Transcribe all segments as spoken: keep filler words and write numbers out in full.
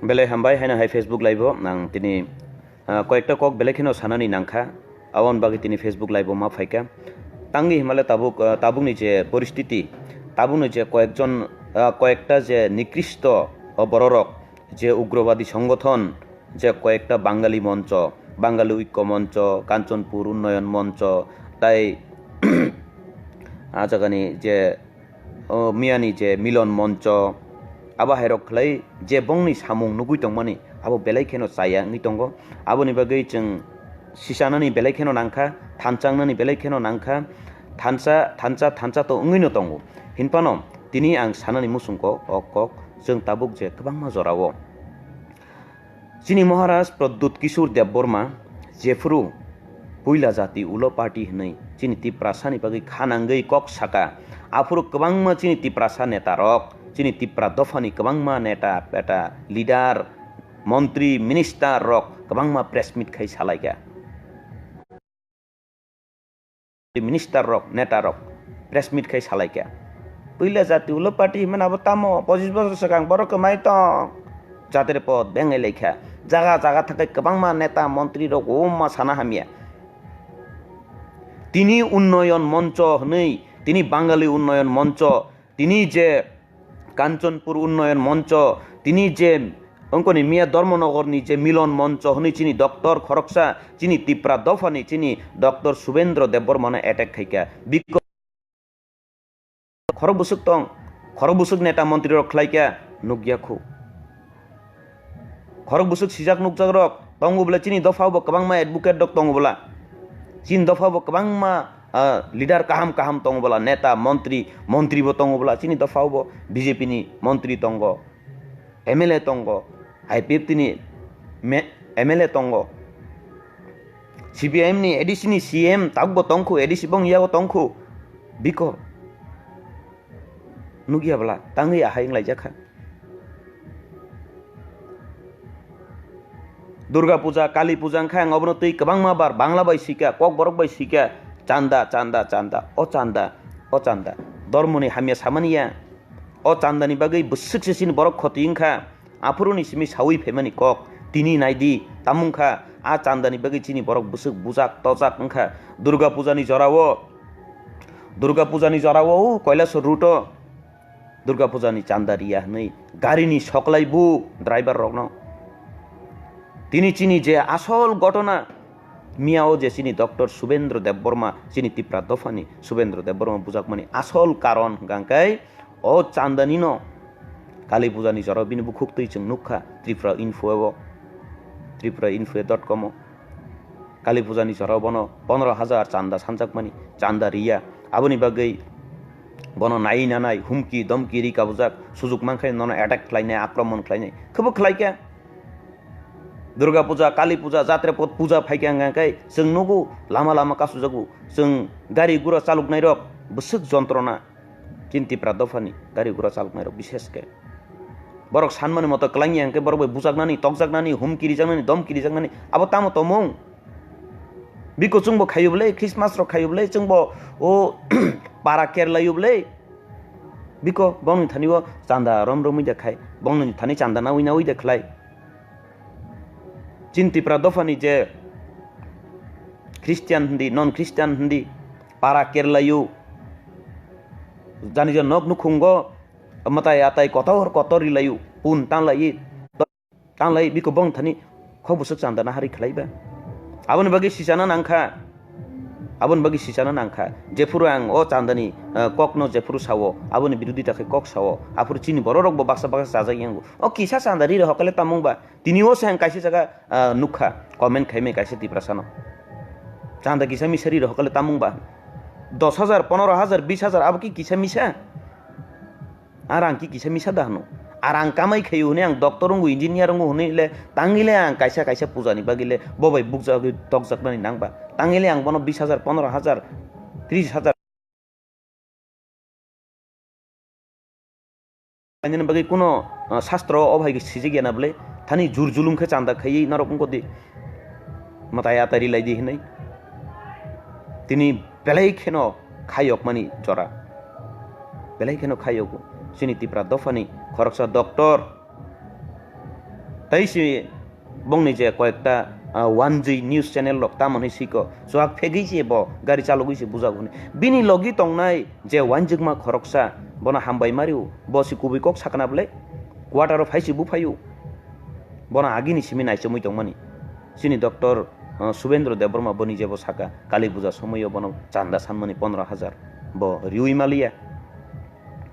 Belai hambai haino hai Facebook live o ang tini, ah, koyekta kok belai kheno sanani nangkha, aboni bagwi tini Facebook live o ma phaikha. Tangwi himale tabuk, ah, tabukni je poristiti, tabukni je koyekjon, ah, koyekta je nikristo, o bororok, je ugrobadi songothon, je koyekta Bangali moncho, Bangali Oikko Moncho, Kanchanpur Unnoyon Moncho, tai ah jagani je o miyani je milon moncho, abo hairok khlai je bongni samung nugui tongmani, abo belai kheno chaya wngwi tongo. Aboni bagwi chwng sichanani belai kheno nangkha, thansa wngnani belai kheno nangkha, thansa, thansa, thansa to wngwino tongo. Hinphano tini ang sanani muchungko o kok chwng tabuk je kwbangma jorao. Chini Maharaj Pradyut Kishore Debbarma jephuru puila jati ulo party hwnwi chini Tiprasani bagwi kha nangwi kok saka, aphuru kwbangma chini Tiprasa netarok, chini Tipra dophani kwbangma neta peta leader, montri, minister rok kwbangma press meet khai salaikha. Minister rok, neta rok press meet khai salaikha. Puila jati ulo party himani abo tamo pochis bosor swkang borok kwmai tong. Jatire pod bengai laikha. Jaga jaga thakai kwbangma neta montri rok wngma sana hamya. Tini unnoyon moncho hwnwi, tini Bangali unnoyon moncho, tini je Kanchanpur Unnoyon Moncho, tini je wngkoni miya Dharmanagarni je Milon Moncho hwnwi chini doctor khoroksa, chini Tipra dophani chini doctor Subendra Debbarmano attack khaikha. Biko khorok bwswk tong, khorok bwswk neta montri rok khlaikha, nukya khu. Khorok bwswk sijak nukjak rok tongo bwle, chini dopha bo kwbangma advocate rok tongo bwla. Chini dopha bo kwbangma, ah, leader kaham kaham tongo bwla, neta, montri, montri bo tongo bwla. Chini dopha bo B J P ni montri tongo, M L A tongo, I P F T ni me-, M L A tongo, C P I M ni A D C ni C M tabuk bo tongkhu, A D C bong yago tongkhu. Biko nukya bwla tangwi ahai wnglaijak kha. Durga Puja, Kali Puja wngkha, ang obono twi kwbangma bar Bangla bai swikha, Kokborok bai swikha, chanda, chanda, chanda, o chanda, o chanda. Dormoni hamya samani ya. O chandani bagwi bwswk se chini borok khoti wngkha. Aphuruni simi sawi phaimani kok. Tini naidi, tamo wngkha, a chandani bagwi chini borok bwswk bujak, tojak wngkha. Durga Pujani jorao, Durga Pujani jorao o Kailasor route o Durga Pujani chanda riya hwnwi garini soklai bu driver rokno. Tini chini je asol gotona, miya o je chini doctor Subendra Debbarma, chini Tipra dophani Subendra Debbarma bujakmani asol karon hwnkha khe o chandani no Kali Pujani jorao bini bukhuk twi chwng nukha Tripura Info o, Tripura Info dot com o. Kali Pujani jorao bono pondro hajar chanda sanjakmani, chanda riya. Aboni bagwi bono nai nanai, humki, domki ri kabujak, sujuk mankhe nono attack khlainai, akromon khlainai. Khebo khlaikha. Durga Puja, Kali Puja, Jatra pot puja phaikha hwnkha khe chwng nugo lama lama kasujago. Chwng gari gura chaloknairok bwswk jontrona. Chini Tipra dophani gari gura chaloknairok bishesh khe. Borok sanmani moto kwlangya hwnkhe borok bai bujaknani, tokjaknani, humki rijaknani, domki rijaknani, abo tamo tomung? Biko chwngbo khayo bwle, Christmas rok khayo bwle, chwngbo o para kerlayo bwle. Biko bongni thani o chanda rom romwi da khai, bongni thani chanda nawi nawi da khlai. Chini Tipra dophani je Christian hindi, non Christian hindi, para kerlayo, jani je nok nukhungo mwtai atai kotor kotor rilayo, pun tanglai, tanglai biko bong thani kho bwswk chanda nahari khlaiba. Aboni bagwi sichana nangkha, aboni bagwi sichana nangkha. Jephuru ang o chandani, eh, kokno jephuru sao, aboni birodita khe kok sao, aphuru chini bororokbo baksa baksa chajak yango. O kisa chanda rire hokale tamung ba? Tini o se ang kaisa jaga, ah, nukha, comment khaimai kaisa Tiprasano. Chanda kisa misa ri rw hokle tamung ba? Dos hajar, pondro hajar, bis hajar abo ki kisa misa? Ar ang ki kisa misa da hwno? Ar ang kamai khaio hwnwi ang doctor wngo, engineer wngo hwnwi le tangwi le ang kaisa kaisa puja ni bagwi le bo bai bukjagwi tokjaknani nang ba? Tangwi le ang bono bis hajar, pondro hajar, tris hajar Ani bagwi kuno, ah, sastro o bai sijik ya na bwle, thani jur julum khe chanda khaiwi norok wngkha di, mwtai atai ri lai di hinwi. Tini belai kheno khayokmani jora, belai kheno khayogo. Chini Tipra dophani khoroksa doctor, Tai si bongni je koyekta, ah, wanjwi news channel rok tamoni siko, chuak phegwi se bo gari chalogwi se bujak hwnwi. Bini logi tongnai je wanjwkma khoroksa, bono hambai mario, bo si kubui kok sakna bwle, quarter o phai se buphaio. Bono agini simi naichomwi tongmani. Chini doctor, ah, Subendra Debbarma boni je bo saka, Kali puja somoio bono chanda sanmani pondro hajar, bo riwi maliya.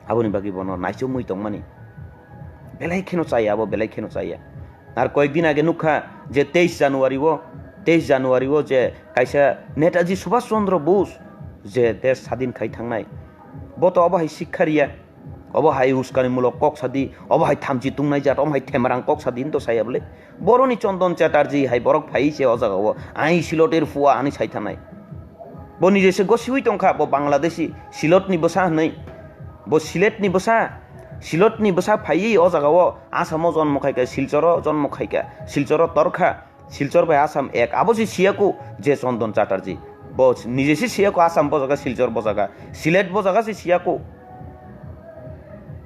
Aboni bagwi bono naichomwi tongmani. Belai kheno chaya abo, belai kheno chaya. Ar koyekdin age nukha je teis January o, teis January o je kaisa Netaji Subhash Chandra Bose je desh sadin khai thangnai, bo to obo hai sikha riya, obo hai uskani mulok kok sadi, obo hai thamchi tungnai jat, omo hai themarang kok sadi hinto saya bole. Boroni Chondon Chatterjee hai borok phai se o jaga o, "Ai Siloter phua," ani sai thanai. Bo nije se gosiwi tongkha, bo Bangladeshi, Silotni bwsa hwnwi. Bo Siletni bwsa, Silotni bwsa phaiwi o jaga o Assam o jonmo khaika, Silchor o jonmo khaika, Silchor o torkha, Silchor bai Assam ek. Abo se siyaku je Chondon Chatterjee. Bo nije se siyaku Assam bo jaga, Silchor bo jaga, Silet bo jaga se siyaku.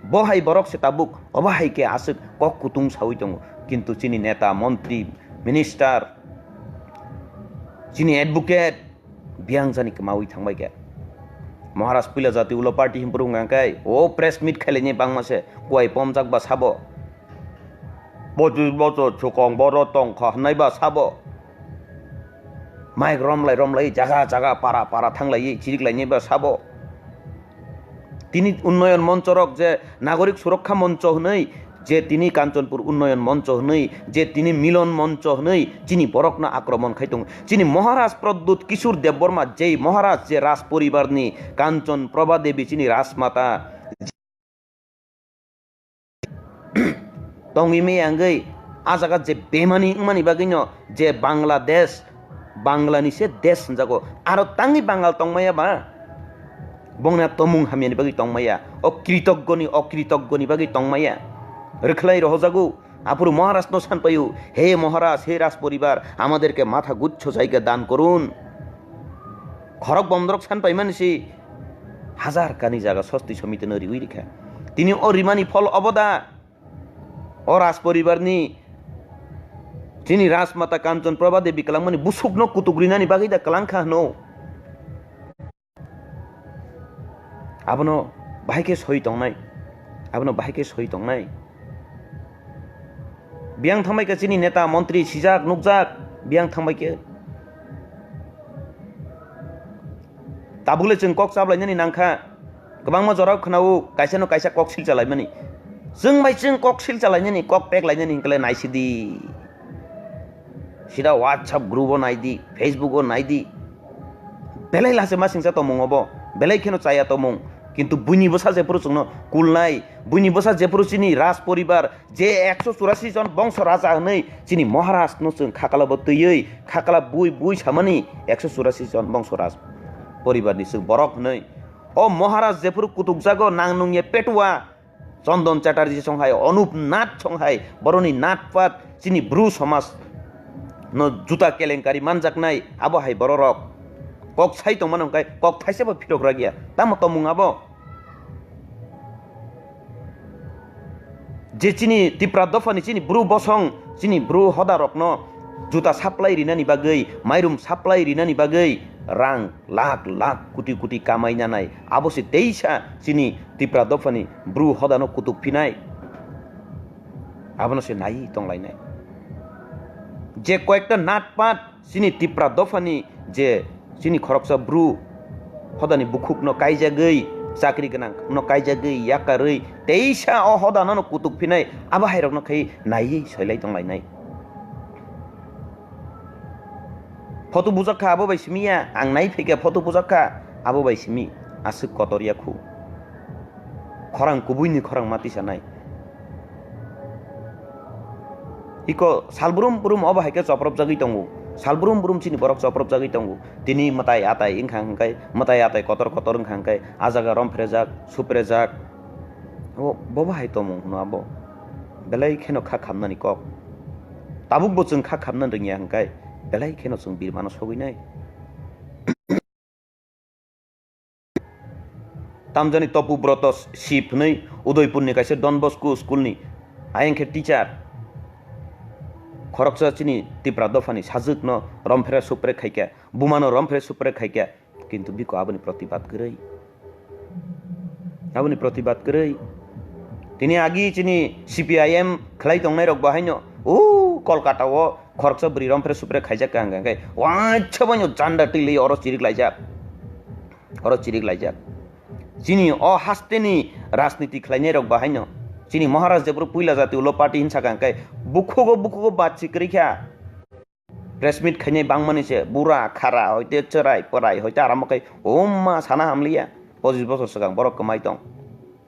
Bo hai borok se tabuk, obo hai khe aswk kok kutung sawi tongo. Kintu chini neta, montri, minister, chini advocate, biyang jani kwmawi thangbai khe. Maharaj puila jati ulo party himphuru hwnka khe, o press meet khailani bangma se, kuai pomjak ba sabo. Pochis bochor chukong boro tongkha hwnwi ba sabo. Mic romlai romlai jaga jaga para para thanglaiwi chiriklainai ba sabo. Tini unnoyon monchorok je Nagorik Surokha Moncho hwnwi, je tini Kanchanpur Unnoyon Moncho hwnwi, je tini Milon Moncho hwnwi chini borokno akromon khai tongo. Chini Maharaj Pradyut Kishore Debbarma, jei Maharaj je Raj poribarni Kanchan Prabha Devi chini Rajmata tongwi maya wngwi, a jaga je bemani wngmani bagwino je Bangladesh, Banglani se desh hwnjago, aro tangwi Bangal tongmaya ba? Bongni a tomung hamyani bagwi tongmaya, o kritogoni, okritogoni bagwi tongmaya. Rwkhlai rohojago, aphuru Maharajno sanpaio, "He Maharaj, he Raj poribar, amaderke matha guchcho jaiga dan korun." Khorok bomdorok sanpaimani si hajar kani jaga sosti somitino riwi rikha. Tini o rimani phol obo da? O Raj poribarni chini Rajmata Kanchan Prabha Devi kwlangmani busukno kutuk rinani bagwi da kwlangkha hwno? Abono bahai khe soi tongnai, abono bahai khe soi tongnai. Biyang thangbai khe chini neta, montri sijak, nukjak, biyang thangbai khe. Tabukle chwng kok chaplainani nangkha, kwbangma jorao khwnao kaisano kaisa kok silchalaimani. Chwng bai chwng kok silchalainani, kok peklainani hinkhle naisidi. Sida WhatsApp group o naidi, Facebook o naidi. Belai lache masingcha tongmung obo, belai kheno chaya tongmung. Kintu buini bwsa jephuru chwngno kulnai, buini bwsa jephuru chini Raj poribar, je ekso churasi jon bongso raja hwnwi chini Maharaj no chwng khakala bo twiwi, khakala bui bui samani ekso churasi jon bongso raj poribar ni chwng borok hwnwi. O Maharaj jephuru kutukjago nang nungya petua, Chondon Chatterjee song hai, Anup Nath song hai, boroni Nath pat chini Bru somaj no juta kelenkari manjaknai, abo hai bororok kok sai tongmano hwnkhe kok thaisa bo phirok ragya. Tamo tomung abo? Je chini Tipra dophani chini Bru bosong, chini Bru hoda rokno juta supply rinani bagwi, mairum supply rinani bagwi rang lakh lakh, koti koti kamai nanai, abo se teisa chini Tipra dophani Bru hodano kutuk phinai. Abono se nai tonglainai. Je koyekta natpat chini Tipra dophani je chini khoroksa Bru hodani bukhukno kaijagwi, chakri gwnangno kaijagwi, yakarwi, teisa o hodano no kutuk phinai, abo hairokno khai naiwi soilai tonglainai. Photo bujak kha abo bai simi ya, ang nai phaikha photo bujak kha abo bai simi, aswk kotor ya khu. Khorang kubuini khorang ma tisanai. Iko sal brum brum obo hai khe chopropjagwi tongo. Sal brum brum chini borok chopropjagwi tongo. Tini mwtai atai wngkha hwnkhe, mwtai atai kotor kotor wngkha hwnkhe, a jaga romphre jak, supre jak. O, bobo hai tongmung hwno abo. Belai kheno kha khamnani kok. Tabukbo chwng kha khamna rwngya hwnkhe, belai kheno chwng birmano sogwinai. Tamjani Topu Broto Sip hwnwi Udaipurni kaisa Don Bosco schoolni, ayang khe teacher. Khoroksa chini Tipra dophani sajwkno romphre supre khaikha, bumano romphre supre khaikha, kintu biko aboni protibad kwrwi. Aboni protibad kwrwi. Tini agi chini C P I M khlai tongnairok bo haino, o Kolkata o khoroksa bwrwi romphre supre khaijak ka hwnkha khe, waisa boino janda twilwi oro chirik laijak. Oro chirik laijak. Chini o hasteni rajniti khlainairok bo haino. Chini Maharaj jephuru puila jati ulo party hinsa ka hwnkhe, bukhugo bukhugo batsi kwrwi kha. Press meet khainai bangmani se bura khara hoite chwrai pwrai hoite aramo khai, o ma sana hamliya. Pochis bosor swkang borok kwmai tong.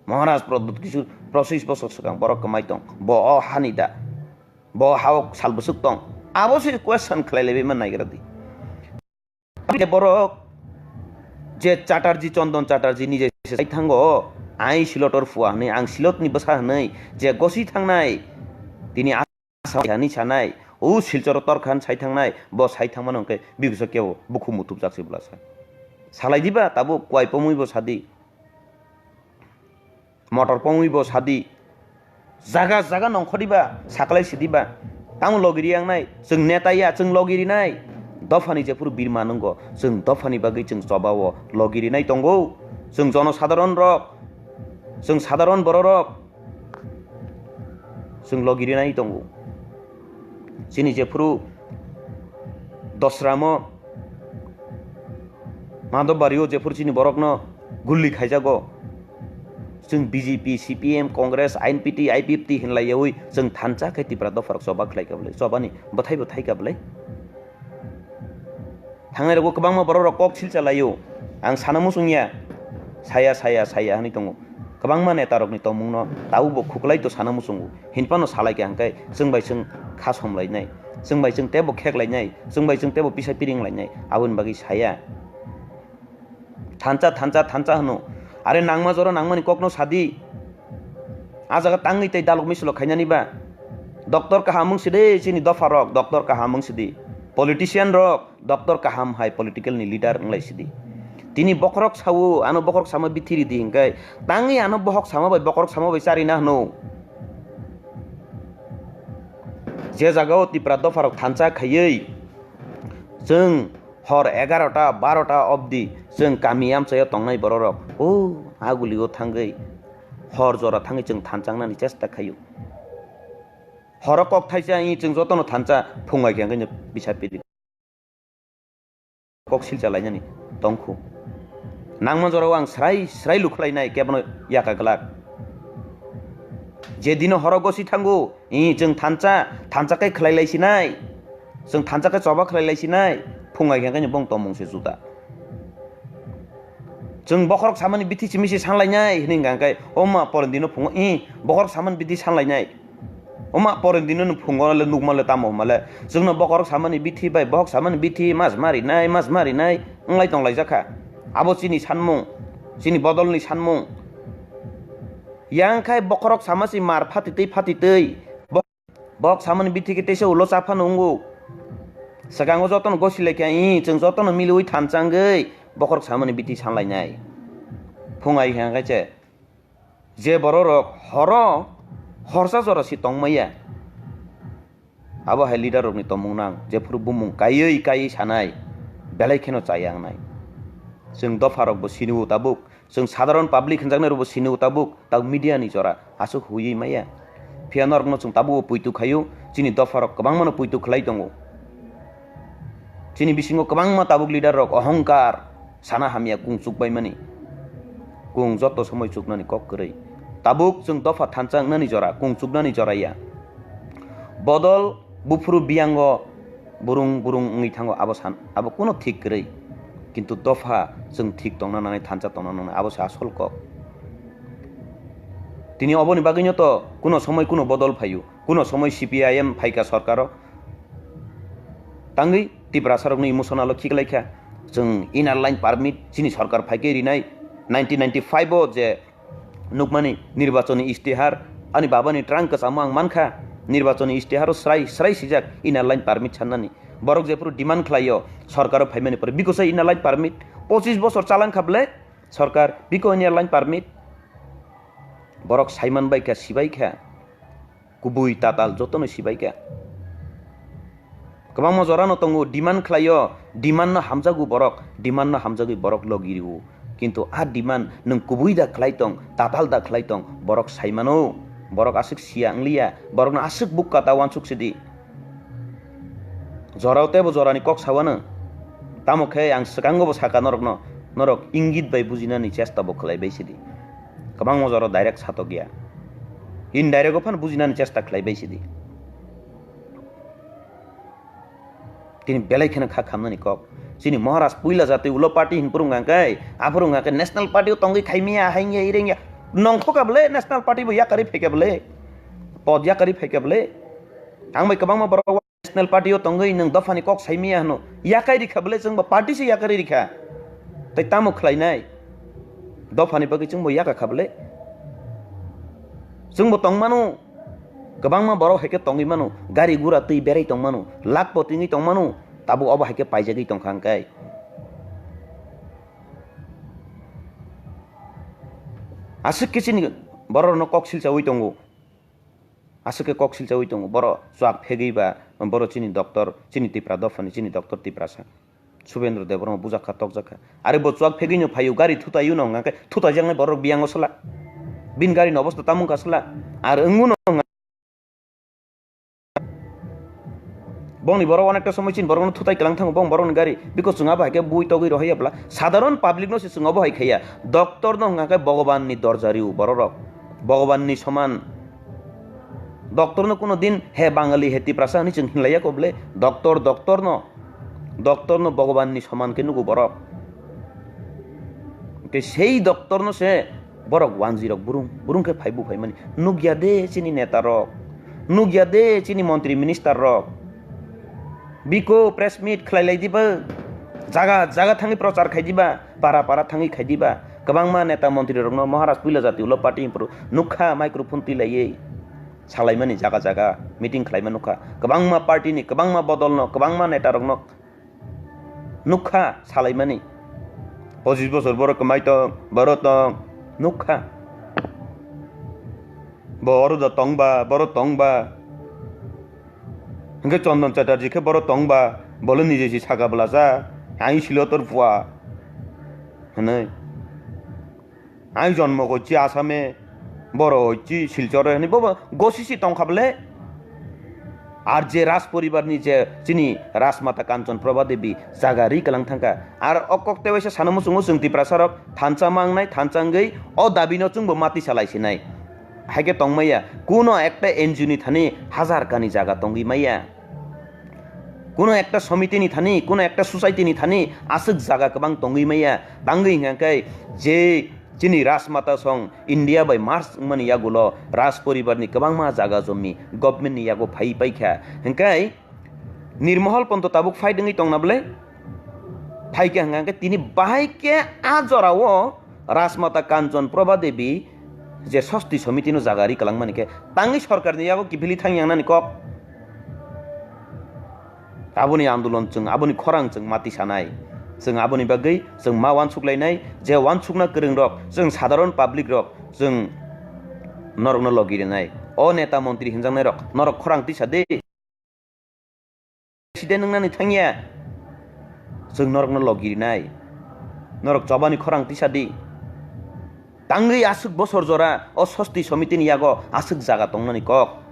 Maharaj Pradyut Kishore pochis bosor swkang borok kwmai tong. Bo o hani da. Bo hao sal bwswk tong. Abo se question khlai laiwi man naigra di. Borok je Chatterjee, Chandan Chatterjee ni je sai thango, ai Silotor phua hwnwi, ang Silotni bwsa hwnwi je gosi thangnai, tini Assam hani sanai, o Silchoro Torkhan sai thangnai, bo sai thangmano hwnkhe bibisa kebo bukhu mutupjak se bwlasa. Salai diba tabuk kuai pomwi bo sadi. Motor pongwi bo sadi. Jaga jaga nongkhordiba, saklai sidiba. Tamo logi riyangnai, chwng neta ya, chwng logi rinai. Dophani jephuru birma nwngo, chwng dophani bagwi chwng chobao logi rinai tongo. Chwng jonosadharon rok, chwng sadharon bororok, chwng logi rinai tongo. Chini jephuru Dosramo Madhobbario jephuru chini borokno gulli khaijago, chwng B J P, C P M, Congress, I N P T, I P F T hinlaiyawi chwng thansa khe Tipra dopharok choba khlaika bwlai, chobani bwthaibo thaika bwlai. Thangnai rogo kwbangma borok rok kok silcha laio. Ang sana muchung ya. Saya, saya, saya hwnwi tongo. Kwbangma neta rokni tongmungno tabukbo khuklai to sana muchungo. Hinphano salai kha hwnkhe chwng bai chwng kha som lainai. Chwng bai chwng teibo khek lainai. Chwng bai chwng teibo pisa piring lainai. Aboni bagwi saya. Thansa, thansa, thansa hwno. Are nangma jora nangmani kokno sadi. A jaga tangwi tei dalok misilo khainani ba. Doctor kaham wng sidi chini dopha rok, doctor kaham wng sidi. Politician rok, doctor kaham hai political ni leader wng lai sidi. Tini bokhorok sawo, ano bokhorok sama bithi ridi hwnkhe, tangwi ano bokhok sama bai bokhorok sama bai charina hwno. Je jagao Tipra dopha rok thansa khaiwi, chwng hor egarota, barota obdi chwng kami amchaio tongnai bororok, o agulio thangwi hor jora thangwi chwng thansa wngnani chesta khaio. Horo kok thaisa, i chwng jotono thansa phungai khe hwnkhe bisa pili. Kok silcha lainani tongkhu. Nangma jorao ang srai srai lukhlainai kebono yaka glak. Je dino horo gosi thango, i chwng thansa, thansa khe khlai lai sinai. Chwng thansa khe choba khlai lai sinai. Phungai khe hwnkhe bong tongmung se juda. Chwng bokhorok samani bithi simi se sanlainai hwnwi hwnkha hwnkhe, o ma porondino phungo, i bokhorok samani bithi sanlainai. Oma porondino no phungo le nukma le tamo hwnma le. Chwngno bokhorok samani bithi bai bokhok samani bithi mas marinai, mas marinai wnglai tonglaijak kha. Abo chini sanmung, chini bodolni sanmung. Yang khai bokhorok sama si mar phatitwi phatitwi. Bo-, bokhok samani bithi khe teisa ulo cha phano wngo. Swkango jotono gosi lai kha, ih, chwng jotono miliwi thansa wngwi bokhorok samani bithi sanlainai. Phung ai kha khe se. Je bororok horo horsa jora si tongmaya, abo hai leader rokni tongmung nang, jephuru bumung kaiwi kaiwi sanai, belai kheno chaya wngnai. Chwng dopha rokbo sini-o tabuk, chwng sadharon public hwnjaknai rokbo sini-o tabuk, tabuk media ni jora aswk huiwi maya. Phiya norokno chwng tabuk-o puitu khaio, chini dopha rok kwbangmano puitu khlai tongo. Chini bisingo kwbangma tabuk leader rok ohongkar, sana hamya kung chukbaimani. Kung joto somoi chuknani kok kwrwi. Tabuk chwng dopha thansa wngnani jora, kung chuknani jora ya. Bodol buphuru biyango burung burung wngwi thango abo san, abo kuno thik kwrwi. Kintu dopha chwng thik tongna nangnai, thansa tongna nangnai, abo se asol kok. Tini oboni bagwino to kuno somoi kuno bodol phaio, kuno somoi C P I M phaika sorkaro. Tangwi Tiprasarokni emotional o khiklaikha. Chwng inner line permit chini sorkar phaikhe rinai nineteen ninety-five o je nukmani nirbachoni istihar, ani babani trang kwchamo ang mankha, nirbachoni istihar o srai srai sijak inner line permit sannani. Borok jephuru demand khlaio sorkaro phaimani pore, bikosa inner line permit pochis bosor chalangkha ble sorkar, biko inner line permit? Borok saiman baikha, sibaikha. Kubui tatal jotono sibaikha. Kwbangma jorano tongo, demand khlaio, demand no hamjago borok, demand no hamjagwi borok logi rio. Kintu a demand nwng kubui da khlai tong, tatal da khlai tong, borok sai mano. Borok aswk siya wngliya, borokno aswk bukka ta uansuk sidi. Jorao teibo jorani kok sawano. Tamo khe ang swkango bo saka norokno, norok ingit bai bujinani chesta bo khlai bai sidi. Kwbangma jora direct satok ya. Indirect o phano bujinani chesta khlai bai sidi. Tini belai kheno kha khamnani kok. Chini Maharaj puila jati ulo party hin phwrwng hwnkhe, aphuru hwnkhe national party o tongwi khaimiya, haingya, irengya. Nongkho ka bwle national party bo yakarwi phaikha bwle. Pod yakarwi phaikha bwle. Ang bai kwbangma borok national party o tongwi nwng dophani kok saimiya hwno. Yakai rikha bwle, chwngbo party se yakarwi rikha. Tai tamo khlainai? Dophani bagwi chwngbo yaka kha bwle. Chwngbo tongmano. Kwbangma borok hai khe tongwi mano, gari gura twi berai tong mano, lakh poti wngwi tong mano, tabuk obo hai khe paijagwi tong kha hwnkhe. Aswk khe chini borok rokno kok silchaui tongo, aswk khe kok silchaui tongo, borok chuak phegwi ba borok chini doctor, chini Tipra dophani, chini doctor Tiprasa. Subendra Debbarma bujak kha, tokjak kha. Are bo chuak phegwino phaio, gari thutaio no hwnga khe, thutaijaknai borok biyango sala. Bini gari ni obostha tamo wngkha sala. Ar wngmo no hwnga. Bongni borok onekta somoi chini borokno thutai kwlang thango, bong borokni gari. Because chwng abo hai khe bui togwi rohorya bwla. Sadharon public no se chwng obo hai khaiya. Doctor no hwnga khe Bhagwan ni dorja rio borok rok. Bhagwan ni soman. Doctor no kuno din he Bangali, he Tiprasa hwnwi chwng hinlaiya kho bwle. Doctor, doctor no, doctor no Bhagwan ni soman khe nugo borok. Tei sei doctor no se borok wanjwi rok burung, burung khe phai bu phaimani. Nukya de chini neta rok, nukya de chini montri minister rok. Biko press meet khlai lai diba, jaga jaga thangwi prochar khai diba. Para para thangwi khai diba, kwbangma neta montri rokno Maharaj puila jati ulo party hinphuru nukha microphone twi laiwi salaimani jaga jaga meeting khlaima nukha, kwbangma party ni, kwbangma bodol no, kwbangma neta rokno nukha salaimani. Pochis bochor borok kwmai tong, borok tong nukha. Bo oro da tongba, boro tongba. Hingke Chondon Chatterjee khe boro tongba, bole nije si saka bwlasa, ang silo tor pua. Hwnwi. Ang jonmo gochi Asame, boro gochi Silchore hwnwi bobo gosi si tongkha bole. Ar je Raj poribar ni je chini Rajmata Kanchon Prabha Devi jaga ri kalang thangkha. Ar o kok tewaisa sana muchungo chwng Tiprasa rok thansa mangnai, thansa wngwi o dabi no chwngbo mati salai sinai. Hai khe tongmaya, kuno ekta N G O ni thani hazar kani jaga tongwi maya. Kuno ekta somiti ni thani, kuno ekta society ni thani aswk jaga kwbang tongwi maya. Tangwi hwnka khe je chini Rajmata song India bai merge wngmani yagulo Raj poribar ni kwbangma jaga jomi government ni yago phai paikha. Hwnkhe Nirmohol Ponto tabuk fight wngwi tongna bwle? Phaikha hwnka khe tini bahai khe a jorao Rajmata Kanchon Prabha Devi je Sosti Somiti no jaga ri kwlangmani khe tangwi sorkar ni yago kiphilwi thang yangnani kok. Aboni andolon chwng, aboni khorang chwng mati sanai. Chwng aboni bagwi chwng ma uansuk lainai, je uansukna kwrwng rok, chwng sadharon public rok, chwng norokno logi rinai. O neta montri hinjaknai rok, norok khorang tisa de. President wngnani thangya, chwng norokno logi rinai, norok chobani khorang tisa di. Tangwi aswk bosor jora o Sosti Somiti ni yago aswk jaga tongnani kok.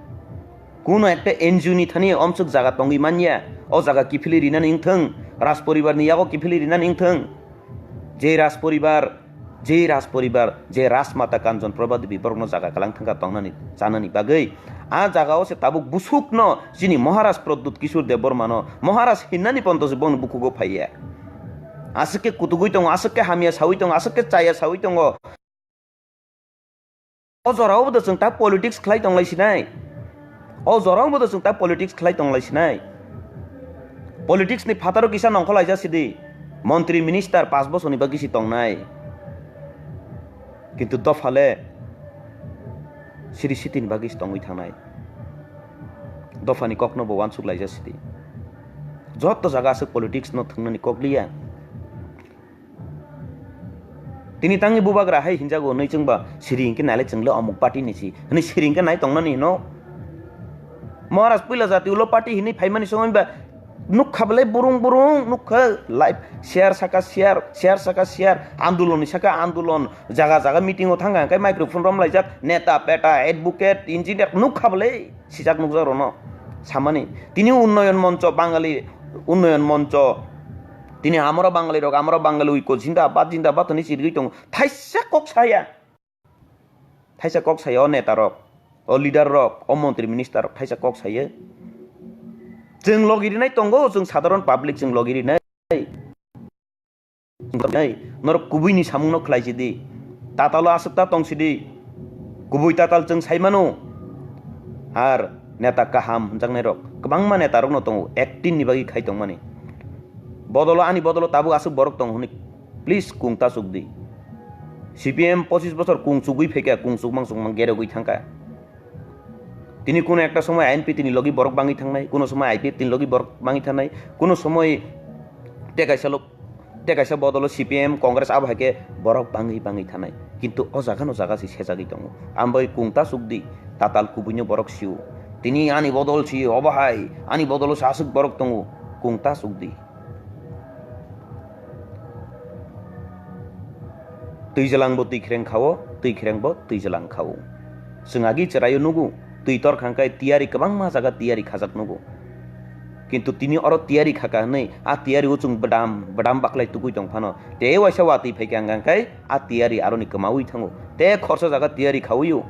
Kuno ekta N G O ni thani omswk jaga tongwi manya, o jaga kiphilwi rinani wngthwng, Raj poribar ni yago kiphilwi rinani wngthwng. Je Raj poribar, je Raj poribar, je Rajmata Kanchon Prabha Devi borokno jaga kalang thangkha tongnani, chanani bagwi. A jagao se tabuk busukno chini Maharaj Pradyut Kishore Debbarmano Maharaj hinnani ponto se bongni bukhugo phaiya. Aswk khe kutugwi tongo, aswk khe hamya sawi tongo, aswk khe chaya sawi tongo. O jorao bo chwng ta politics khlai tonglai sinai. O jorao bo chwng ta politics khlai tonglai sinai. Politics ni phataro kisa nongkhor laijak sidi. Montri minister pash bosorni bagwi si tongnai. Kintu dopha le siri sitini bagwi si tongwi thangnai. Dophani kokno bo uansuk laijak sidi. Joto jaga aswk politics no thwngnani kok liya. Tini tangni bubagra hai hinjago hwnwi chwngba siri hinkhe naile chwngle omuk party ni si hwnwi siri hinkhe nai tongnani hino. Maharaj puila jati ulo party hinwi phaimani songwi ba Nukha belai burung burung nukha, live share saka share, share saka share, andolon ni saka andolon, jaga jaga meeting o thangkha hwnkhe microphone romlaijak, neta peta, advocate, engineer nukha belai sijak nukjak rokno samani. Tini unnoyon moncho, Bangali unnoyon moncho, tini amoro Bangali rok, amoro Bangali oiko jindabad, jindabad hwnwi chirigwi tongo, thaisa kok saya. Thaisa kok saya o neta rok, o leader rok, o montri minister rok thaisa kok saya. Chwng logi rinai tongo, chwng sadharon public chwng logi rinai. Norok kubui ni samung no khlai sidi. Tatal o aswk ta tong sidi. Kubui tatal chwng sai mano. Ar neta kaham hwnjaknai rok kwbangma neta rok no tongo, acting ni bagwi khai tong mani. Bodolo, ani bodolo tabuk aswk borok tongo hwnwi please kung ta chuk di. C P M pochis bochor kung chugwi phaikha, kung chukmang chukmang gerogwi thangkha. Tini kuno ekta somoy I N P T ni logi borok bangwi thangnai, kuno somoy I P F T ni logi borok bangwi thangnai, kuno somoy tei kaisa lok, tei kaisa bodolo C P M, Congress abo hai khe borok bangwi bangwi thanai. Kintu o jaga no jaga se sejagwi tongo. Ambai kung ta chuk di, tatal kubui no borok sio. Tini ani bodol si obo hai, ani bodolo se aswk borok tongo, kung ta chuk di. Twijlang bo twikreng kha-o, twikreng bo twijlang kha-o. Chwng agi chwraio nugo, twi tor kha hwnkhe tiyari kwbangma jaga tiyari khajak nugo. Kintu tini oro tiyari kha kha hwnwi a tiyari o chwng bwdam bwdam baklai tugui tong phano, tei waisa watwi phai kha hwnkhe a tiyari aroni kwmaui thango, tei khorsa jaga tiyari khaui-o.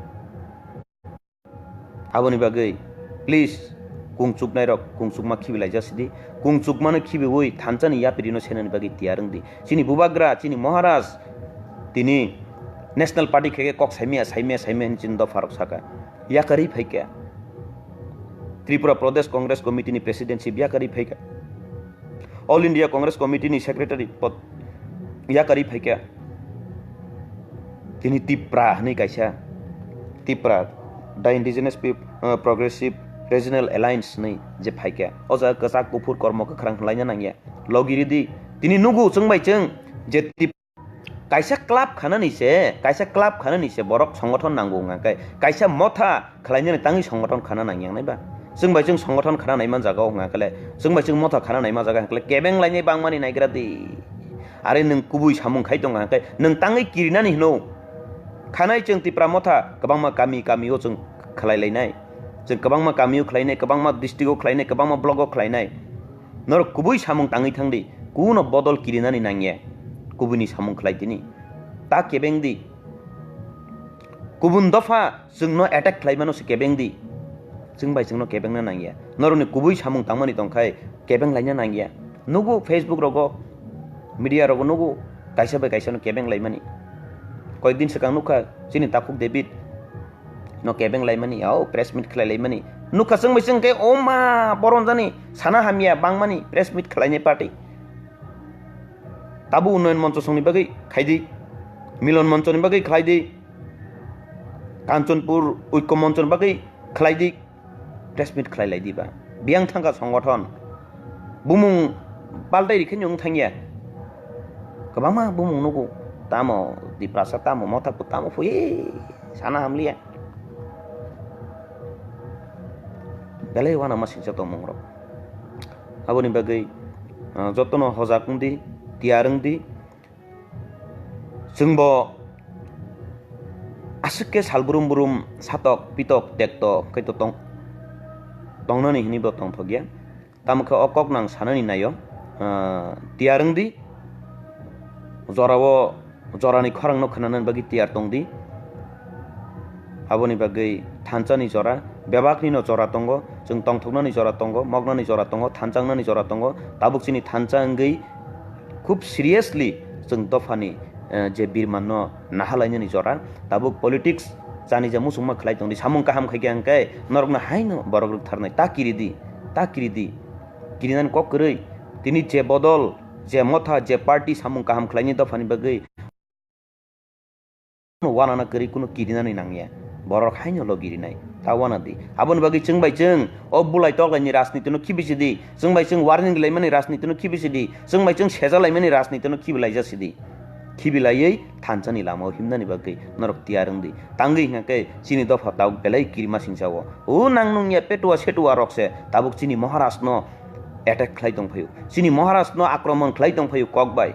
Aboni bagwi, please, kung chuknairok kung chukma khibilaijak sidi. Kung chukmano khibiui thansa ni yapirino senani bagwi tiyar wngdi. Chini bubagra, chini Maharaj, tini National Party khe khe kok saimaya, saimaya, saimaya hwnwi chini dopharok saka. Yakarwi phaikha. Tripura Pradesh Congress Committee ni presidency yakarwi phaikha. All India Congress Committee ni secretary pod yakarwi phaikha. Tini Tipra hwnwi kaisa, Tipra, the Indigenous Peop-, uh, Progressive Regional Alliance hwnwi je phaikha. O jaga kwchak kuphur kormo kwkhwrang hwnlaina nangya. Logi ridi, tini nugo chwng bai chwng je Tip-, kaisa club khanani se, kaisa club khanani se borok songothon nango hwnka khe, kaisa motha khwlainani tangwi songothon khana nangya wngnai ba? Chwng bai chwng songothon khana naima jaga o hwnka khe le, chwng bai chwng motha khana naima jaga hwnka khe le, kebeng lainai bangmani naigra di. Are nwng kubui samung khai tong hwnka khe, nwng tangwi kirinani hwno. Khanai chwng Tipra motha kwbangma kami kami o chwng khwlai lainai. Chwng kwbangma kami o khwlainai, kwbangma district o khwlainai, kwbangma block o khwlainai. Norok kubui samung tangwi thang di, kuno bodol kirinani nangya. Kubui ni samung khwlai tini. Ta kebeng di. Kubun dopha chwngno attack khlai mano se kebeng di. Chwng bai chwngno kebengna nangya. Norokni kubui samung tangmani tongkhai kebeng laina nangya. Nugo Facebook rogo, media rogo nugo kaisa bai kaisa no kebeng laimani. Koyekdin swkang nukha chini takhuk David no kebeng laimani, o press meet khlai laimani. Nukha chwng bai chwng khe o ma boron jani sana hamya bangmani press meet khlainai party. Tabuk unnoyon moncho songni bagwi khaidi, milon monchoni bagwi khlaidi, Kanchanpur oikko monchoni bagwi khlaidi, press meet khlai laidi ba. Biyang thangkha songothon. Bumung paltai rikhe wng thangya. Kwbangma bumung nugo. Tamo Tiprasa, tamo Mothapu, tamo phui sana hamliya. Belai uanama singcha tongmung rok. Aboni bagwi, ah, jotono hojak wngdi, tiyar wngdi. Chwngbo aswk khe sal brum brum satok pitok tekto khe to tong, tongnani hwnwi bo tongthokya. Tamo khe o kok nang sanani naio, ah, tiyar wngdi. Jorao, jorani khorangno khwnanani bagwi tiyar tongdi. Aboni bagwi thansani jora, bebaknino jora tongo, chwng tongthoknani jora tongo, moknani jora tongo, thansangnani jora tongo. Tabuk chini thansa wngwi khub seriously chwng dophani, eh, je birmanno nahalainani jora. Tabuk politics chani je muchungma khlai tongdi, samung kaham khaikha hwnkhe norokno haino borok rwktharnai. Ta kiridi, ta kiridi, kirinani kok kwrwi. Tini je bodol, je motha, je party samung kaham khlaini dophani bagwi, no uanana kwrwi kuno kirinani nangya, borok haino lo kirinai, ta uanadi. Aboni bagwi chwng bai chwng o bulai toklaini rajnitino khibi sidi, chwng bai chwng warning laimani rajnitino khibi sidi, chwng bai chwng seja laimani rajnitino khibi laija sidi. Khibi laiwi thansani lamao himnani bagwi norok tiyar wngdi. Tangwi hwnkhe chini dopha tabuk belai kirima singsa o. O nang nungya petua setua rok se tabuk chini Maharaj no attack khlai tongphaio, chini Maharaj no akromon khlai tongphaio kok bai.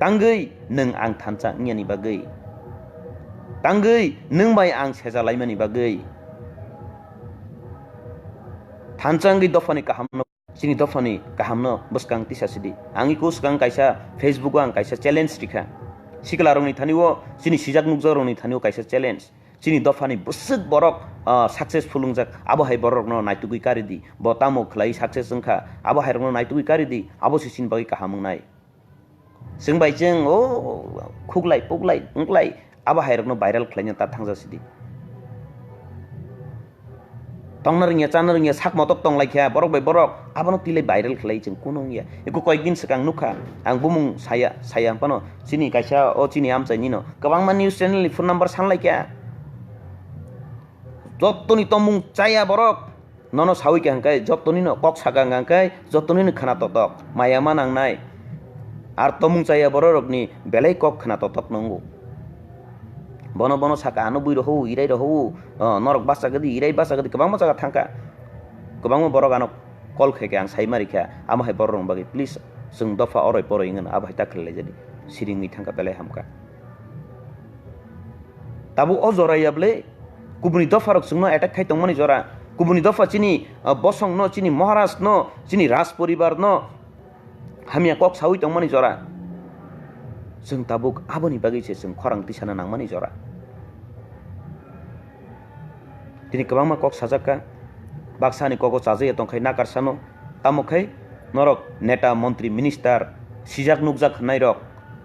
Tangwi nwng ang thansa wngyani bagwi, tangwi nwng bai ang seja laimani bagwi, thansa wngwi dophani kaham no, chini dophani kaham no bwskang tisa sidi. Ang iko swkang kaisa Facebook o ang kaisa challenge rikha, sikla rokni thani o, chini sijak nukjak rokni thani o kaisa challenge. Chini dophani bwswk borok, ah, successful wngjak, abo hai borokno naitugwi kari di. Bo tamo khlai success wngkha, abo hai rokno naitugwi kari di, abo se chini bagwi kaham wngnai. Chwng bai chwng o khuklai puklai wngklai, abo hai rokno viral khlaina ta thangja sidi. Tongna rwngya, chana rwngya, sak motok tonglaikha borok bai borok, abono twilai viral khlai chwng kunu wngya. Eko koyek din swkang nukha, ang bumung saya, saya phano chini kaisa o chini amchaini no kwbangma news channel ni phone number sanlaikha. Jottoni tomung chaya borok nono sawi kha hwnkhe, jottoni no kok saka hwnkhe jottoni no khna totok, maya ma nangnai. Ar tomung chaya borok rokni belai kok khna totok nungo. Bono bono saka, ano bui rohou, irai rohou, o, norok basa gadi, irai basa gadi, kwbangma jaga thangkha. Kwbangma borok ano call khaikha, ang sai ma rikha, amo hai borok rokni bagwi please chwng dopha oroi poroi wngno abo hai ta khlai laijadi. Siringwi thangkha belai hamkha. Tabuk o jora ya bwle kubuni dopha rok chwngno attack khai tongmani jora. Kubuni dopha chini, ah, bosong no, chini Maharaj no, chini Raj poribar no hamya kok sawi tongmani jora. Chwng tabuk aboni bagwi se chwng khorang tisana nangmani jora. Tini kwbangma kok sajak kha, baksa ni kogo chajaya tongkhai nakarsano, tamo khai norok neta, montri, minister, sijak nukjak hwnnairok,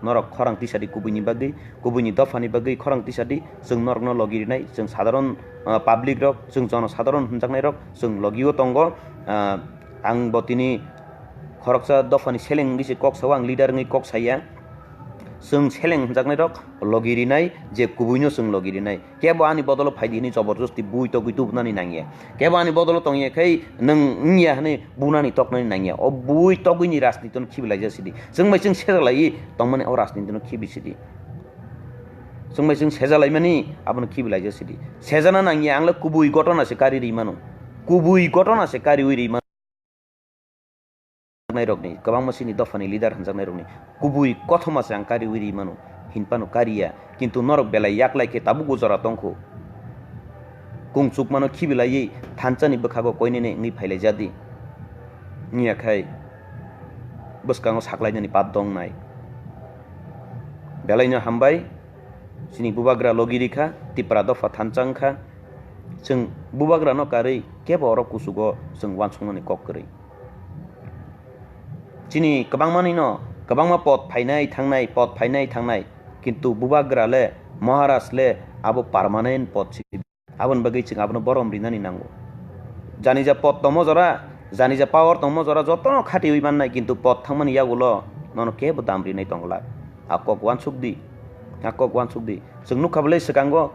norok khorang tisadi kubuini bagwi, kubuini dophani bagwi khorang tisadi, chwng norokno logi rinai, chwng sadharon, ah, public rok, chwng jono sadharon hwnjaknairok, chwng logio tongo, ah, ang bo tini khoroksa dophani seleng wngwi se kok sao, ang leader wngwi kok saya, chwng seleng hwnjaknairok logi rinai, je kubuino chwng logi rinai. Kebo ani bodolo phaidi hwnwi joborjosti bui togwi tubunani nangya. Kebo ani bodolo tongya khai nwng wngya hwnwi bunani toknani nangya. O bui togwini rajnitino khibilaijak sidi. Chwng bai chwng sejalaiwi tongmani o rajnitino khibi sidi. Chwng bai chwng sejalaimani abono khibilaijak sidi. Sejana nangya, ang le kubui gotona se kari ri mano. Kubui gotona se kariwi ri mano. Hwnjaknairokni, kwbangma chini dophani leader hwnjaknairokni kubui kothoma se ang kariwi ri mano, hinphano kariya, kintu norok belai yaklai khe tabukbo jora tongkho. Kung chukmano khibilaiwi thansani bwkhago koinene wngwi phailaijadi. Wngya khai bwskango saklainani pap dongnai. Belaino hambai, chini bubagra logi rikha, Tipra dopha thansa wngkha. Chwng bubagrano karwi kebo oro kuchugo chwng uansuknani kok kwrwi. Chini kwbangmanino kwbangma pod phainai thangnai, pod phainai thangnai, kintu bubagra le, Maharaj le abo permanent pod si. Aboni bagwi chwng abono borom rinani nango. Janija pod tongmo jora, janija power tongmo jora jotono khatiwi mannai, kintu pod thangmani yagulo nono kebo dam rinai tongla. A kok uansuk di, a kok uansuk di. Chwng nukha bwlai swkango.